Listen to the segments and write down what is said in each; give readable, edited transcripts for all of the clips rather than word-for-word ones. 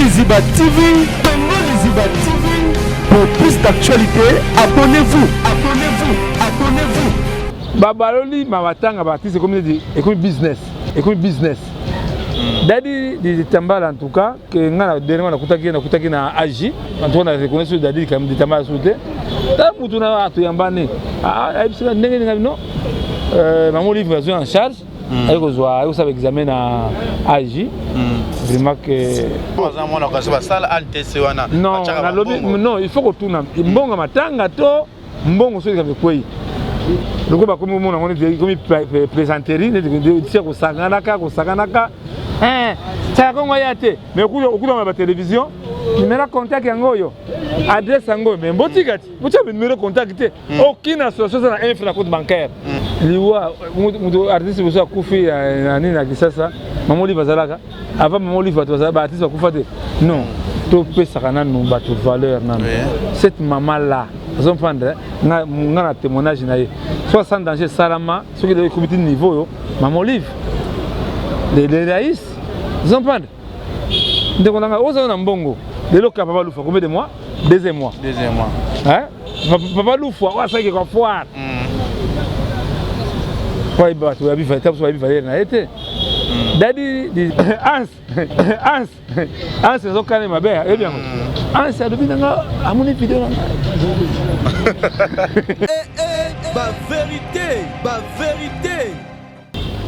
Liziba TV, Congo Liziba TV. Pour plus d'actualités, abonnez-vous, abonnez-vous, abonnez-vous. Babaloli mabatanga ba artiste ekomi neti ekomi business, ekomi business. Dadi Ditambala, en tout cas que nga na dernièrement nakutaki na AJ, en tout cas na reconnaître sur Dadi Ditambala sur te. Ta mutu na atoyambane. Ayebisaka ndenge ninga bino. Maman Olive azwi en charge. Aye kozwa, aye kosala examen na AJ. Vraiment que Baza mwana kasi basala ANTC wana. Non, batiaka nalobi bambongo. Non, il faut kotuna mbongo matanga to mbongo soki likambo ekwei, loko bakomi komona yango neti ekomi plaisanterie, neti tia kosanganaka kosanganaka tiaka kongo aya te, mais okutama ba télévision, numéro contact yango oyo, adresse yango oyo, mais botika ti botia numéro contact te. Aucune association eza na infra na compte bancaire. Liwa mutu artiste mosusu akufi na nini na Kisasa, Mama Olive azalaka avant. Mama Olive, bato bazala, baartiste bakufa te. Non, topesaka nanu bato valeur nanu. Cette maman là ozomprendre nga na témoignage na ye, soit sans danger esalama, soki lelo ekomi ti niveau oyo, Mama Olive le raïs, ozomprendre, ndeko na ngai, ozala na mbongo lelo ka Papa Lufa, combien de mois? Deuxième mois. Deuxième mois. Hein? Papa Lufa oyo asalaki kwa foire po ayebi bato bayebi ta mosusu bayebi valeur na ye te. Dadi Hans, Hans, Hans azokana mabe, ayebi yango. Hans alobi nanga amoni video na ngai. Ba vérité, ba vérité.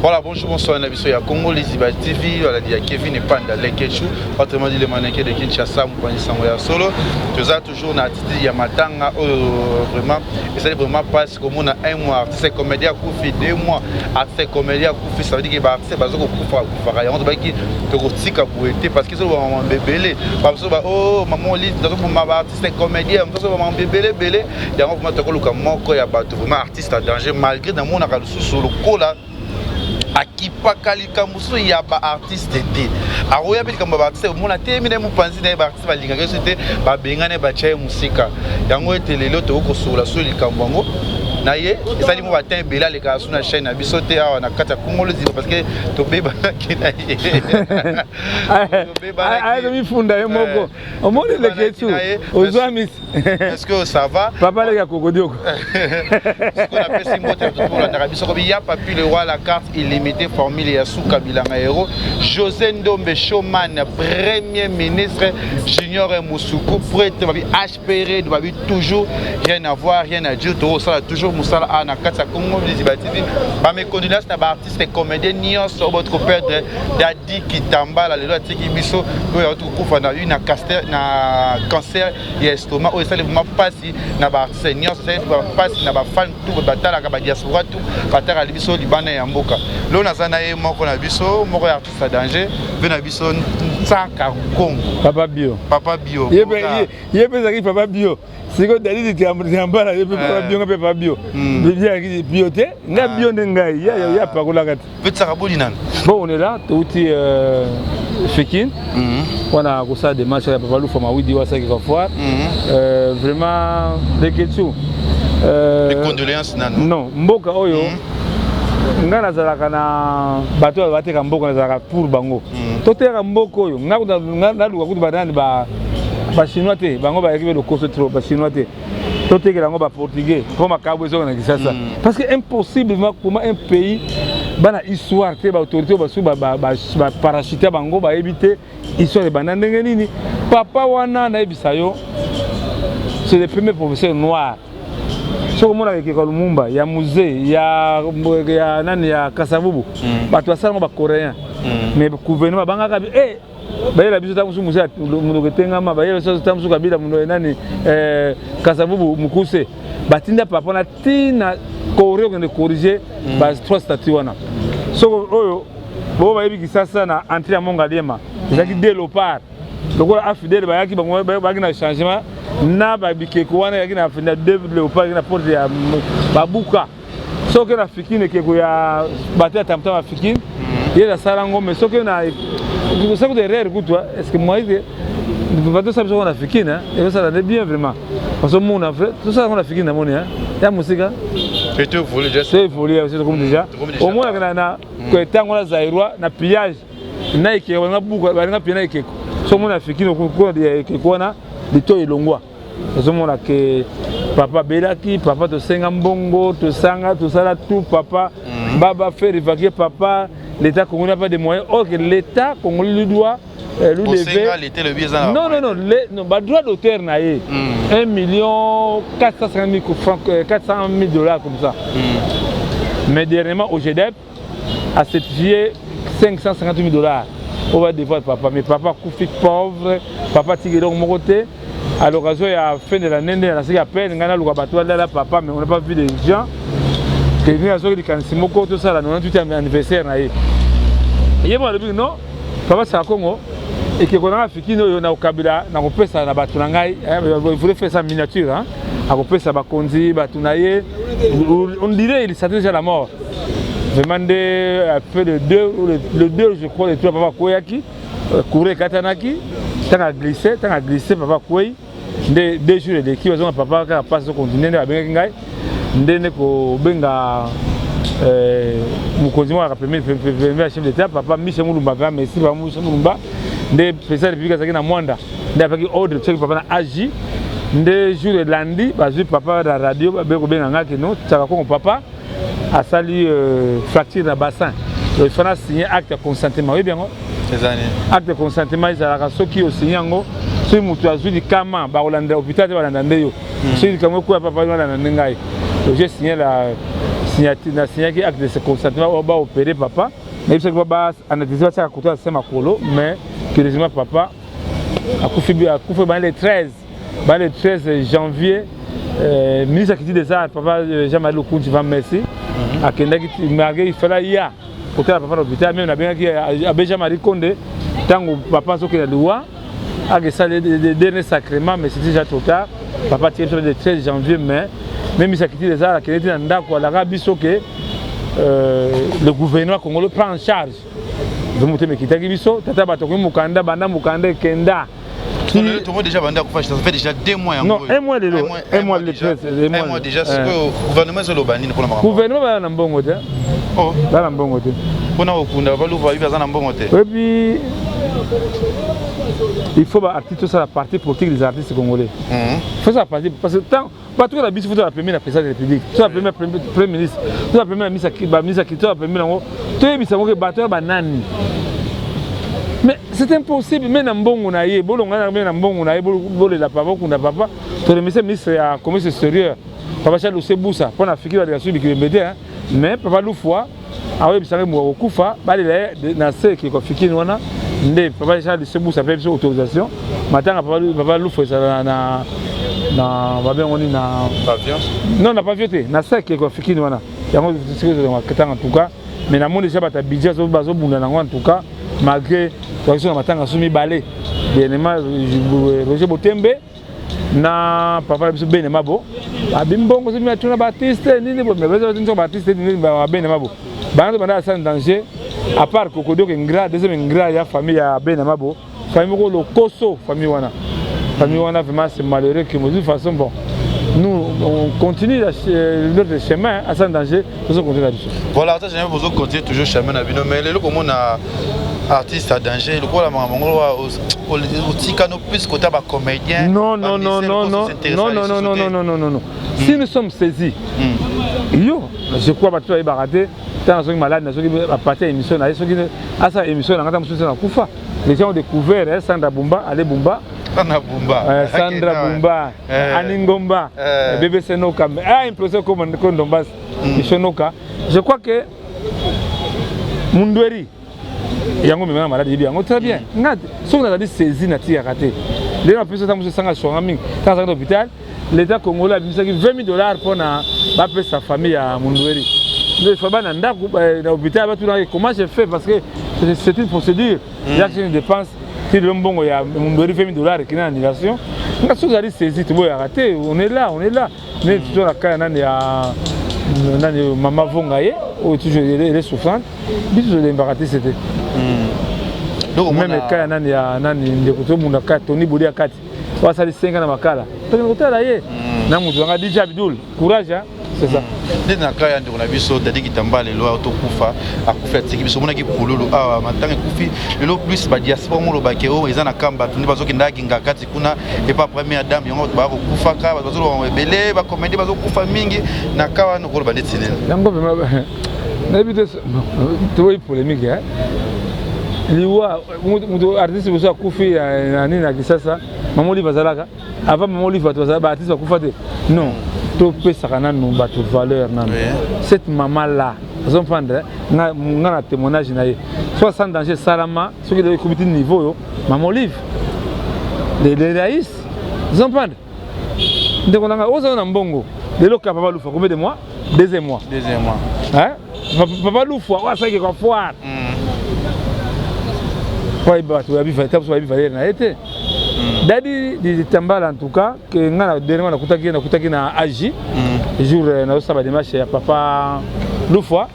Voilà, bonjour, bonsoir, na biso ya Congo Liziba TV, voilà, ya Kevin Epanda, Lekechu, autrement dit le mannequin de Kinshasa, mopanzi sango ya solo. Toza toujours na attitude ya matanga oyo vraiment ezali vraiment passe komona un mois artiste comédien akufi, 2 mois artiste comédien akufi. Ça veut dire que baartiste baza kokufa kufaka. Yango tobaki tokotika boye te, parce que soki bamama ebele bamosusu ba oh mama Olive tozoboma baartiste comédien mosusu, bamama ebele ebele. Yango vraiment tokoluka moko ya bato vraiment artiste en danger, malgré namonaka lisusu lokola akipaka likambo mosusu ya baartiste te, akoya mpe likambo ya baartiste omona te mina ye mopanzi na ye. Baartiste balingaka ye so te, babengani ye, batya ye mosika. Yango ete lelo tokoki kosokola so likambo yango na ye. Ezali mo batin ebele alekaka so na chaîne na biso te awa na kati ya Kongo Liziba, parce que tobebanaki na ye. Ayezomifunda ye moko, omoni leketu ozwa misi. Est-ce que ça va? Papa leka kokodioko. Sikoyo napesi mbote na tolandaka biso kobi ya Papi le Roi, la carte illimité, formule ya suka bilanga héros, José Ndombe Showman, premier ministre Junior Musuku, prêtre babi HPR babi, toujours rien à voir, rien à dire. Tokosala toujours mosala a na kati ya Congo Liziba TV. Bames condoléances na baartiste comédien nyonso oyo bauti koperdre Dadi Kitambala. Lelo atiki biso, oyo auti kokufa na na cancer ya estomac, oyo esali vraiment mpasi na baartiste nyonso, esali mpasi na bafan tout batalaka, badiaspora tout batalaka biso libanda ya mboka. Lelo naza na ye moko na biso, moko ya artiste ya danger mpe na biso, Ntsaka Congo. Papa Bio. Papa Bio. Ye mpe ezalaki Papa Bio. Sikoyo Dalidi Tiambala, ye mpe Papa Bio, nga mpe Papa Bio. Bibi bio te, nga bio nde ngai ye apakolaka te. Petisaka boni nanu? Bon, on est là, touti Fikin wana kosala démarche ya Papa Lufa Mawidi oyo asalaki foire. Vraiment leketsu. Les condoléances nanu. Non, mboka oyo ngai nazalaka na bato oyo bateka mboka, nazalaka pour bango. Toteka mboka oyo, ngai naluka kutu banani, bachinois te, bango bayaki mpe lokoso trop, bachinois te, totekela yango baportugais mpo makambo ezonga na Kisasa, parce que impossible comment un pays bana histoire te, baautorité oyo basusu baparachute bango, bayebi te histoire ebanda ndenge nini. Papa wana nayebisa yo, c'est le premier professeur noir. Soki omonaka ekeko ya Lumumba, ya Mzee, ya nani, ya Kasavubu, bato basalango bacoréen, mais gouvernement babangaka e bayela biso. Ntango mosusu Mzee monoko etengama, bayela biso ntango mosusu Kabila nani, Kasavubu mokuse. Batinda papa na ntina Corée okende corriger ba trois statues wana. Soko oyo bo bayebi Kisasa, na entrée ya Mont Ngaliema ezalaki deux léopards lokola AFDL bayaki, bango bayaki na changement na babikeko wana, eyaki na deux léopards na porte ya babuka. Soki na Fikine, ekeko ya bato ya tamtam ya Fikine, ye asala yango. Mais soki na soki erreur kutu, est ce que moi te batosala biso na Fikine, ekosala nde bien vraiment, parce que omona vrai tosala yango na Fikine, namoni ya mosika. To évolue comme déjà omonaka na ntango na Zaïrois na pillage na ekeko, balinga buka, balinga pille na ekeko. So omona Fikini ekeko wana, litoyi elongwa. Ozomona ke papa abelaki, papa tosenga mbongo, tosanga, tosala tout, papa ba faire évacuer papa. L'État congolais n'a pas de moyens, or que l'État congolais lui doit lui devait, non, non, non, non, ba droit d'auteur na ye, 1 million 450 000 francs, 400 000 $ comme ça. Mais dernièrement, OGDEP a certifié 550 000 $ oyo badevoir papa. Mais papa akufi pauvre, papa atiki eloko moko te. À l'occasion ya fin de l'année nde nasiki appel ngai naluka bato balala papa, mais on n'a pas vu des gens. Kevin azoki likanisi moko, tosala 98 anniversaire na ye. Ye mo alobi: "Non, papa Saka Kongo, ekeko nanga Fikini oyo na kokabila, na kopesa na bato na ngai." Il voulait faire sa miniature, hein? Akopesa bakonzi, bato na ye. On dirait il sentait déjà la mort vraiment. Nde après le 2, le 2 je crois, le 3, papa akweyaki, courant ekatanaki ntango aglisse, ntango aglisse, papa akwei. Nde 2 jours eleki, bazonga papa kaka mpasi okontinue. Nde babengaki ngai nde kobenga mokonzi moko aka premier ya chef d'État, papa Michel Mulumba. Vraiment merci, papa Michel Mulumba. Nde président ya République azalaki na Mwanda, nde apaki ordre soki papa na agi. Nde jour elandi, bazwi papa na radio, babe kobenga ngai keno tiaka Kongo, papa asali fracture na bassin. Donc il faut na signer acte ya consentement. Oyebi yango? Acte de consentement ezalaka soki osigne yango, soki moto azwi likama, bakolanda hôpital te, balanda nde yo. Soki likambo ekoya papa, balanda nde ngai. Donc j'ai signé la signature, nasignaki acte de consentement, baopéré papa. Nayebisaki pa baanesthésie, batiaka koto ya se makolo. Mais curieusement, papa akufi, akufi bana le 13, bana le 13 janvier. Ministre akiti des Arts, papa Jean-Marie Lukunti, va merci, akendaki malgré il fallait ya kotala papa na hôpital. Même nabengaki abbé Jean-Marie Konde ntango papa azokenda liwa, akesala dernier sacrement, mais c'était déjà trop tard. Papa tikaki biso le 13 janvier. Mais même ministre akiti des Arts akende ti na ndako, alaka biso ke le gouvernement congolais prend en charge. Vraiment, motema ekitaki biso. Tata bato akomi mokanda, banda mokanda ekenda. Tout déjà banda kufa, ça fait déjà 2 mois. Non, un mois lelo, un mois le 13. Un mois déjà. Sikoyo gouvernement ezoloba nini mpona makambo? Gouvernement baya na mbongo te. Oh. Baya na mbongo te. Mpona kokunda baluva, bayibi, aza na mbongo te. Oyebi, il faut baartiste tosala parti politique des artistes congolais. Faut ça parti, parce que tant bato na biso, faut tozala pembeni na président de la République, tozala pembeni na premier ministre, tozala pembeni na baministre, tozala pembeni yango, toyebisa bango ke bato ya banani. Mais c'est impossible. Me na mbongo na ye, bolonga me na mbongo na ye, bolela papa, bokunda papa. Toremercie ministre ya Commerce extérieur, papa Charles Osebusa, mpo na fikiri balela soki bikibembe te. Mais papa Lufwa aoyebisanga moka kokufa, balela ye na se ekeko fikini wana. Nde papa Charles Osebusa ape biso autorisation, matanga papa Lufwa ezala na babengo nini, na non, na pavio te, na se ekeko fikini wana. Yango tanga en tout cas. Mais namoni déjà bato ya budget bazobunda nango. En tout cas, malgré toaki so na matanga so mibale dernièrement, Roger Botembe na papa na biso Bene Mabo, abi mbongo soki atuna baartiste nini, baartiste nini, Bene Mabo bana banda ya sans danger, à part Kokodioke ingrat, deuxième ingrat ya famille ya Bene Mabo, famille moko lokoso, famille wana, famille wana, vraiment c'est malheureux que de toute façon, bon, nous on continue notre chemin à sans danger, tozo continuer na biso. Voilà, ata jamais bozo continuer toujours chemin na bino. Mais lelo komona artiste à danger lokola makambo ngo, otika no plus kota bacomédien? Non, non, non, non, non, non, non, non, non, non, non, non, non, non. Si nous sommes saisis, yo, je crois, bato bayebaka te. Ntango nasoki malade, nasoki baparti ya émission na ye, soki asala émission na nga, ta mosusu nakufa. Les gens ont découvert Sandra Bumba, Ale Bumba. Sandra Bumba. Sandra Bumba, Ani Ngomba, BBC Noka, ah, impression comme Kondombas, Michel Noka. Je crois que Mundweri yango memanga malade, yebi yango très bien. Nga soki nazali saisi, natikaka te. Lelo napesi ata mosusu esanga songa mingi. Ntango azalaki na hôpital, l'État congolais abimisaki 20 000 $ mpona bapesa famille ya Mundweri. Nde fa bana ndako na hôpital batunaki comment je fais, parce que c'est une procédure, yaki une dépense. Ti lelo mbongo ya Mundweri, 20 000 $ ekende na annulation. Nga soki ozali saisi, toboyaka te. On est là, on est là. Ne toujours na kaya nani ya nani, mama Vonga ye oyo toujours elle est souffrante. Biso tolembaka te, c'était même kaya nani ya nani, ndeko tobunda kati Tony Bodi ya kati oyo asali senga na makala, tokende kotala ye na moto nanga DJ Abdul. Courage. C'est ça. Nde na cas ya ndeko na biso Dadi Kitamba, lelo tokufa, akufi, atiki biso, omonaki pululu awa, matanga ekufi lelo, plus badiaspora molobaki oyo eza na kamba, bato nde bazokendaka kati kuna epa première dame, yango bato baya kokufaka, bato bazoloba ebele, bacomédie bazokufa mingi na ka wana. Okoloba ndeti nini? Yango vraiment nayebi te, toboyi polémique. Liwa moto, artiste mosusu akufi na nini na Kisasa, Mama Olive azalaka avant Mama Olive, bato bazala, baartiste bakufa te? Non, topesaka nanu bato valeur nanu. Cette mama là ozomprendre nga na témoignage na ye, soit sans danger esalama, soki lelo ekomi ti niveau oyo, Mama Olive le raïs, ozomprendre, ndeko na ngai, ozala na mbongo lelo ka Papa Lufa, combien de mois? Deuxième mois. Deuxième mois. Hein? Papa Lufa oyo asalaki kwa foire po ayebi bato bayebi biso, bayebi valeur na ye te. Dadi Ditambala, en tout cas ke nga na dernièrement nakutaki na AJ jour nazosala badémarche ya Papa Lufwa,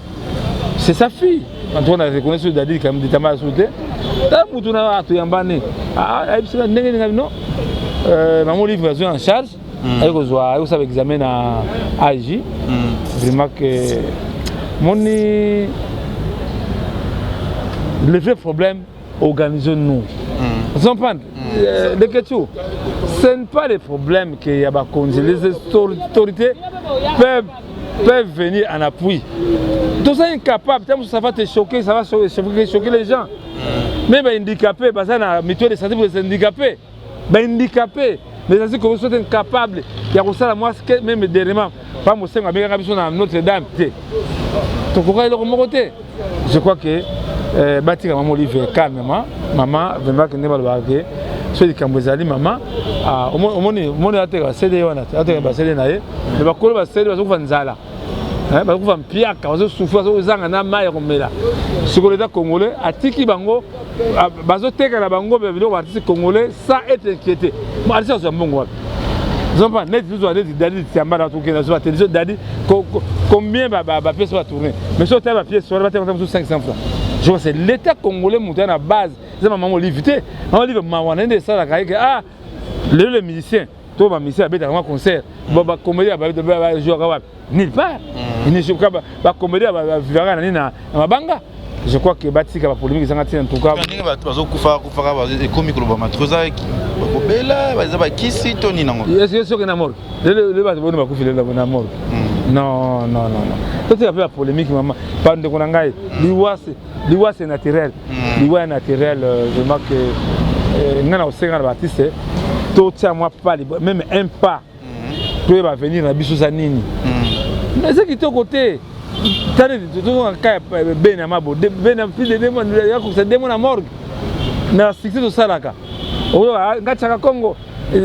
c'est sa fille. En tout cas na reconnaît Dadi Ditambala su te, ta mutu na atoyambani, ayebisaka ndenge ninga bino Mama Olive azwi en charge, aye kozwa, aye kosala examen na AJ. Vraiment que moni le vrai problème, organisons-nous. Vous comprenez? Les questions, ce n'est pas le problème qu'il y a bakonzi. Les autorités peuvent venir en appui. Tout ça incapable, ça va te choquer, ça va choquer, choquer les gens. Même les handicapés, bah ça, la mutuelle de santé pour les handicapés. Bah, handicapés, mais ça c'est comme sont incapables. Il y a ça, moi, même dernièrement, pas moi, c'est Notre-Dame. Tokoka eloko moko te. Je crois que batika Mama Olive calmement. Mama vraiment, kende balobaka ke so likambo ezali, mama omoni, omoni ateka basede wana, ateka basede na ye, mais bakolo basede bazokufa nzala, bazokufa mpiaka, bazosouffrir, bazozanga na mai ya komela. Sikoyo l'État congolais atiki bango, bazoteka na bango biloko, baartiste congolais sans être inquiété. Artiste azwa mbongo wapi? Ozompa neti tozwa neti Dadi Tiamba na tokende so batelevizio, Dadi combien bapièce batourne? Mais so otala bapièce wana, bateka mosusu 500 francs. Je crois c'est l'État congolais moto ya na base, eza Mama Olive te. Mama Olive mawa na nde esalaka ye ke ah, lelo les musiciens to bamusicien babetaka mwa concert, bacomédien bajouaka wapi? Nulle part. Bacomédien bavivaka na nini? Na mabanga. Je crois que batika bapolémique ezanga ntina, en tout cas. Ndenge bato bazokufa kufaka, ekomi koloba matro, eza bakobela, eza bakisi to nini nango? Soki na morgue lelo, bato boni bakufi lelo na morgue? Non, non, non, non, totika mpe bapolémique. Mama, bandeko na ngai, liwa c'est naturel, liwa ya naturel. Vraiment que ngai na kosenga na baartiste, totia mwa pas, même un pas, toyeba avenir na biso eza nini. Eza kitoko te. Tani tozonga ka bene ya mabo bene, plus de 2 mois, yakokisa 2 mois na morgue. Na succès tosalaka oyo nga tiaka Congo,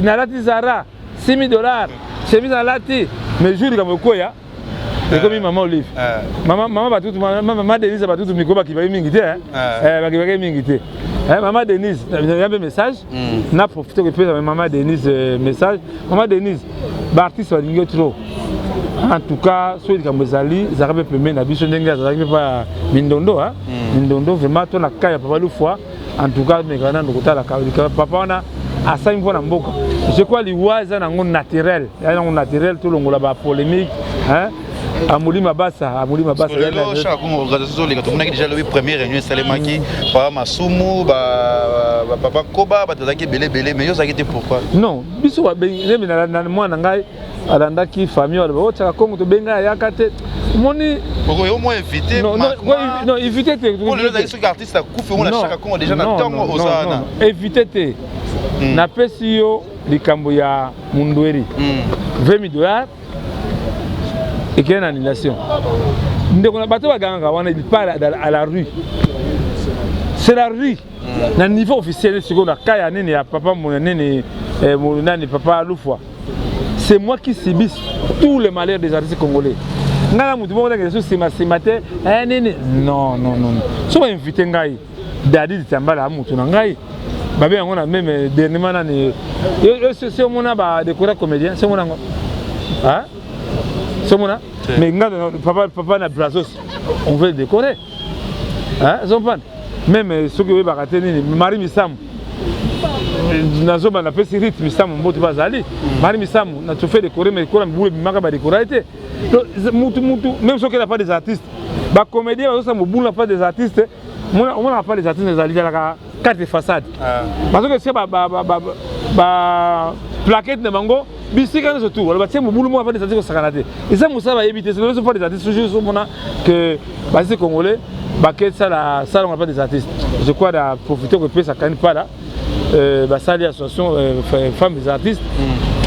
nalati Zara 6000 $, chemise alati, mais jour likambo ekweya, ekomi Mama Olive, mama batutu, mama Denise batutu, mikro bakibaki mingi te, bakibaki mingi te. Mama Denise yambe message na profite kopesa mama Denise message. Mama Denise, baartiste balingi yo trop. En tout cas soki likambo ezali, ezalaka mpe pembeni na biso, ndenge azalaki mpe pa Mindondo, Mindondo vraiment to na ka ya Papa Lufwa. En tout cas mekaka nanu kotala papa wana asali mpo na mboka. Je crois liwa eza nango naturel, eza nango naturel. Tolongola bapolémique. Amuli mabasa, amuli mabasa. Lelo Chaka Congo, organisation ezoleka, tomonaki déjà lobi première réunion esalemaki, papa Masumu, bapapa Koba, bato bazalaki ebele ebele, mais yo ozalaki te, pourquoi? Non, biso na mwana ngai alandaki famille wana otyaka Kongo, tobengai, ayaka te, omoni. Au moins invité. Non, invité te. Lelo ezalaki soki artiste akufi, omona Chaka Congo déjà na ntongo oza wana. Invité te. Napesi yo likambo ya Mundweri, 20 000 $ ekei na annulation. Ndeko na bato bagangaka wana, il parle à la rue, c'est la rue. Na niveau officiel sikoyo, na ka ya nini ya papa nini nani, Papa Lufwa, c'est moi qui subisse tous les malheurs des artistes congolais. Ngai na motu moko ndenge so nsima nsima te nini. Non, non, non, so bainvite ngai, Dadi Ditambala, motu na ngai babe yango na même dernièrement nani si omona badécora comédien, si omona yango, si omona. Mais nga papa, papa na Brazos, on veut le décorer, hein, comprendre? Même soki oyebaka te nini, Marie Misamu. Nazoba napesi rythme misamu mbote bazali mari misamu na tofe décoré, mais kola mibulu ebimaka badécora ye te. Mutu mutu, même soki na pas des artistes, bacomédien bazosala mobulu na pas des artistes. Omonaka pas des artistes ezali ezalaka quatre façade, bazoki esia ba plaquette na bango bisika nyonso tu. Wala batie mobulu moko, pas des artistes kosakana te, eza mosala bayebi te. Nyonso pas des artistes, toujours omona que baartiste congolais bakesala salongo pas des artistes. Je crois na profiter kopesa kani pala basali association femmes des artistes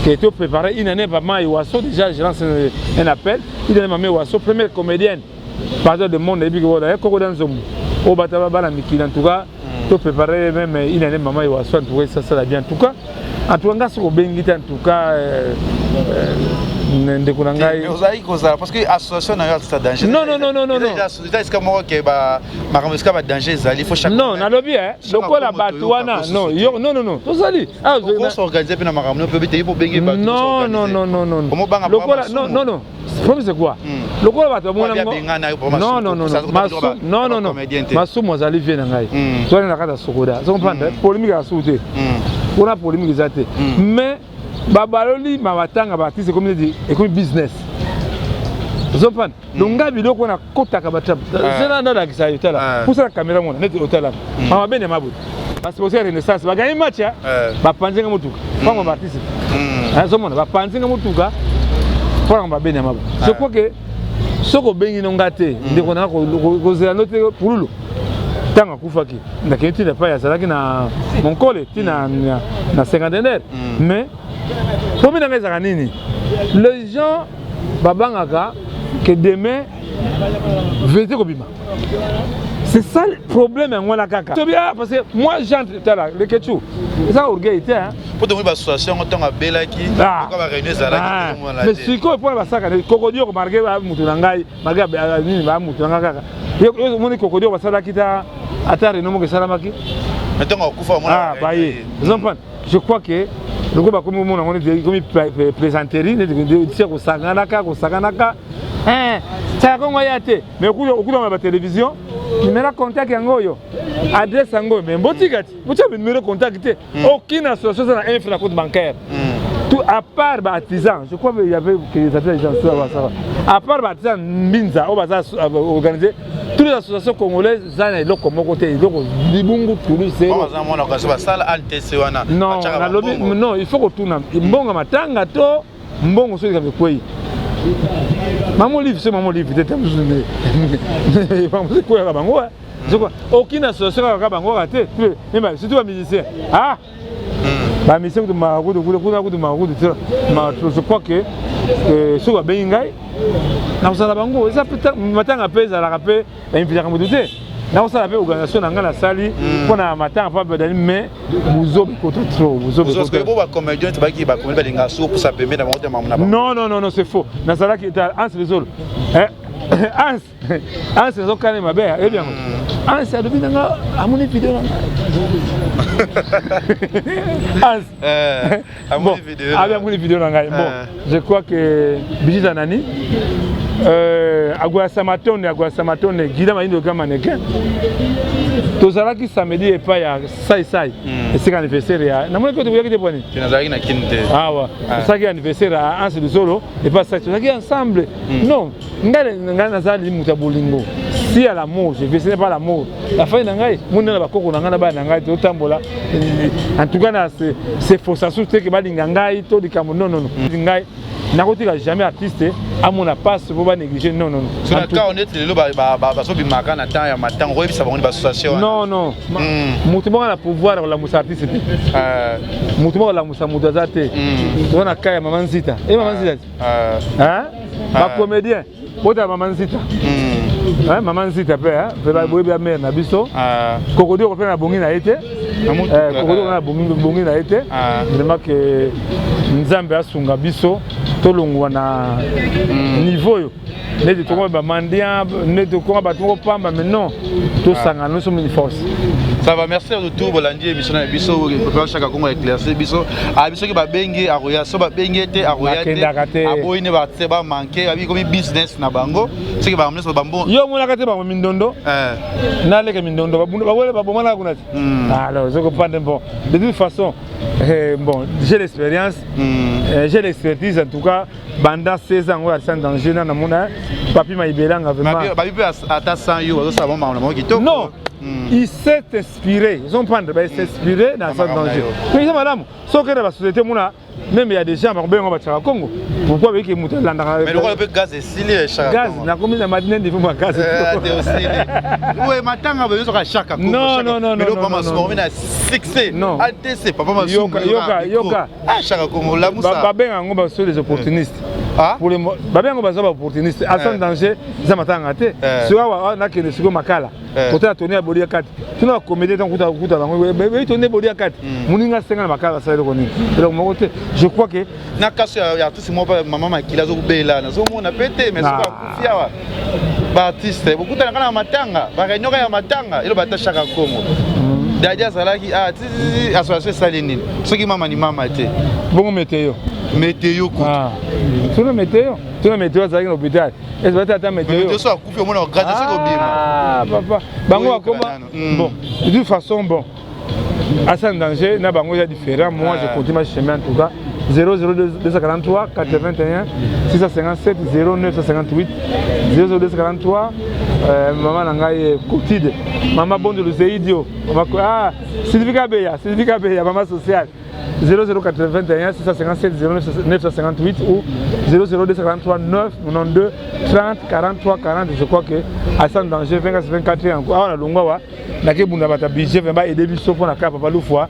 qui a été préparé une année. Maman Iwasso, déjà je lance un appel, une année Maman Iwasso, première comédienne partout de monde, eyebi que koko da nzombo oyo bata bana mikili. En tout cas, to préparé même une année Maman Iwasso. En tout cas, ça sala bien. En tout cas nga soki obengi te, en tout cas, ndeko na ngai. Ozalaki kozala parce que association na yo artiste danger. Non, non, non, non, non. Eza esika moko ke makambo esika badanger ezali, faut chaque Non, nalobi lokola bato wana, non, non, non, non, tozali. S'organiser mpe na makambo mpe te po benge bato. Non, non, non, non, non. Lokola, non, non, non, problème c'est quoi? Lokola bato bamona, non, non, non, non, non, non, Masumu azali vie na ngai, tozali na kati ya Sokoda, ozo comprendre? Polémique ya suku te mpona polémique eza te, mais babaloli matanga baartiste ekomi neti ekomi business, ozopana. Donc ngai biloko wana kotaka bato zela nalakisa yo, tala pusala caméra mona neti otala mama bene maboye, basupporter ya Renaissance bagagner match, bapanzinga motuka mpango baartiste, azomona bapanzinga motuka mpona babene ya mabo. Je crois que soki obengi no nga te, ndeko nanga, kozela no te. Pululu ntango akufaki, nakei ntina epai azalaki na Monkole ntina na cinquantenaire. Mais problème na ngai ezalaka nini? Les gens babangaka que demain vérité kobima, c'est ça le problème. Yango wana kaka tobi, ah, parce que moi j'entre, tala lekechu, eza orgueil te. Po tomoni baassociation yango ntango abelaki, baréunion ezalaki. Mais sikoyo mpona basaka kokodioko, malgré mutu na ngai, malgré nini, ba mutu na ngai kaka omoni kokodioko basalaki ta ata réunion moko esalamaki. Ntango akufa. Baye ozomprendre. Je crois que loko bakomi komona yango neti ekomi plaisanterie, neti tia kosanganaka kosanganaka tiaka kongo ya te, mais okutama batélévision, numéro contact yango oyo, adresse yango oyo, mais botika ti botia numéro contact te. Aucune association eza na infra na compte bancaire, tout à part baartisan. Je crois il y avait que les artisans, ça va, ça va, à part baartisan mbinza oyo baza organisé. Toutes les associations congolaises eza na eloko moko te, eloko libungu tulu zéro. Non, nalobi non, il faut kotuna mbongo matanga to mbongo soki kaka ekwei mama Olive, so mama Olive te te mosusu nde ekweyaka bango. Aucune association kaka bango kaka te, surtout bamusicien, ah, bamusicien kutu makutu kuna kutu makutu te. Je crois que soki babengi ngai, nakosala bango. Eza matanga mpe ezalaka mpe bainvitaka motu te. Nakosala mpe organisation na ngai, nasali mpona matanga mpo badani, mais buzoba ekota trop. Non. Non, non, non, c'est faux. Nazalaki Anse Lezolo, Anse, Anse nazokana mabe, oyebi yango. Anse alobi nanga amoni video na ngai, Anse bon abi amoni video na ngai. Bon, je crois que Bijita nani Agwasa Matonde, Agwasa Matonde Gida Mayindo ga mannequin, tozalaki samedi epai ya Saisai, esika anniversaire ya namonaki oyo tokoyaki te pwani. Nazalaki na Kini te. Awa tosalaki anniversaire ya Anse Luzolo epai Sai, tozalaki ensemble. Non, ngai ngai nazali moto ya bolingo. Si ya l'amour, je vais, ce n'est pas l'amour la fai na ngai moni na bakoko na ngai na bana na ngai totambola. En tout cas, na c'est frustration te ke balinga ngai to likambo. Non, non, non, ngai nakotika jamais artiste amona passe po banéglige. Non, non. Non, ka neti lelo bazobimaka na temps ya matango, koyebisa bango ni baassociation. Non, non, moto moko na pouvoir kolamusa artiste te, moto moko kolamusa moto aza te. Toza na ka ya Mama Nzita e Mama Nzita te, bacomédien botala Mama Nzita, Mama Nzita mpe mpe boyebi ya mare na biso Kokodioko mpe na bongi na ye te, Kokodioko na bongi na ye te. Vraiment ke Nzambe asunga biso tolongwa na niveau oyo neti tokoma bamandian, neti tokoma bato moko pamba. Mais non, tosangana, nous sommes une force. Ça va, merci de tout. Bolandi émission na biso, préfère Chaka Congo éclaircir biso. Ah, biso ki babengi aroya, so babengi te aroya te. Aboyi ne ba te ba manquer, abi komi business na bango. Soki ba nyonso bambo. Yo omonaka te bango mindondo naleke mindondo babwele babomana kuna te. Alors je comprends. Bon, de toute façon, Eh, bon, j'ai l'expérience, j'ai l'expertise en tout cas. Banda 16 ans, oyo sans danger na namona Papi Maibelanga vraiment. Babi mpe ata sans yo bazosala bango makambo na bango kitoko. Non, il s'est inspiré. Ils ont prendre, il s'est inspiré dans sans danger. Mais eza malamu. Soki na ba société mona même il y a des gens bakobenga batiaka Congo. Pourquoi bayiki moto alandaka? Mais lokola mpe gaz esili. Chaka gaz nakomi na madine ndifo mwa gaz. Te osili we matanga boyosoka Chaka Congo. Non, non, non, non, papa Masumu omi na succès. Non. ATC papa Masumu. Yoka, yoka, yoka. Ah, Chaka Congo lamusa. Babenga yango baso les opportunistes. Ah? Pour les babenga yango baza ba opportunistes. Sans danger eza matanga te. Soki awa nakende sikoyo Makala. Kotala toni ya bodi ya kati. Tuna ba comédien ntango kuta kuta bango beyi toni bodi ya kati. Moninga asenga na Makala basala eloko nini? Eloko moko te. Je crois que na kaso ya artiste moko mama Makila azokobela nazomona pe te, mais soki akufi awa baartiste bokutanaka na matanga, baréunion kaka ya matanga eloba ata Chaka Congo Dadi azalaki association esali nini soki mama ni mama te? Bongo météo. Météo kutu. Tuna météo, tuna météo azalaki na hôpital ezalaki ata météo. Météo so akufi omona grâce soki obima. Ah papa, bango bakoma. Bon, de toute façon, bon, Asa danger na bango eza différent. Moi, je continue ma chemin en tout cas. 002 243 81 657 0958 00243. Mama na ngai Cotide, mama Bondolo Zeidio, mama, ah, Sylvie Kabeya, Sylvie Kabeya, mama sociale, 0081 657 0958 ou 00243 9 92 30 43 40. Je crois que Asa danger 24 24 encore awa na longwa wa nakebunda bato ya budget vraiment baaider biso mpo na kaka papa Lufwa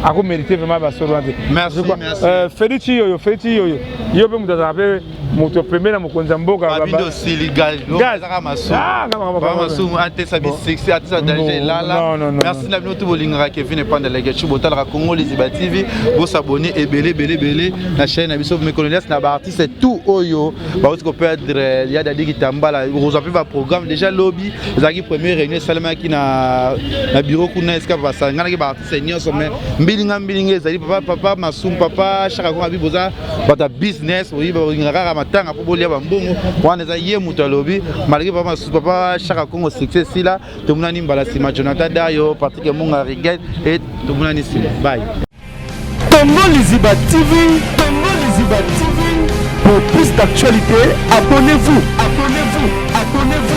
akomérite vraiment basolo wana te. Merci, merci. Félix Yoyo, Félix Yoyo, yo mpe moto azalaka mpe moto pembeni na mokonzi ya mboka. Babindo osili gaz ezaka masumu atesa bisuccès, atesa danger elala. Non, non, non. Merci na bino tu bolingaka Kevin Epanda Legechu, botalaka Congo Liziba TV, bosabonner ebele ebele ebele na chaîne na biso. Mecondoléances na baartiste tout oyo bauti koperdre ya Dadi Kitambala. Okozwa mpe baprogramme déjà. Lobi ezalaki première réunion esalemaki na bureau kuna esika basanganaki baartiste nyonso, mais mbilinga mbilinga ezali. Papa Masumu, papa Chaka Konga, bi boza bato ya business, boyiba bolingaka kaka matanga mpo bolia bambongo wana. Eza ye moto alobi malgré papa Masumu, papa Chaka Kongo, succès esila. Tomonani mbala nsima. Jonathan Dayo, Patrick Emonga, Riget e tomonani nsima. Bye. Congo Liziba TV, Congo Liziba TV. Pour plus d'actualités, abonnez-vous, abonnez-vous, abonnez-vous.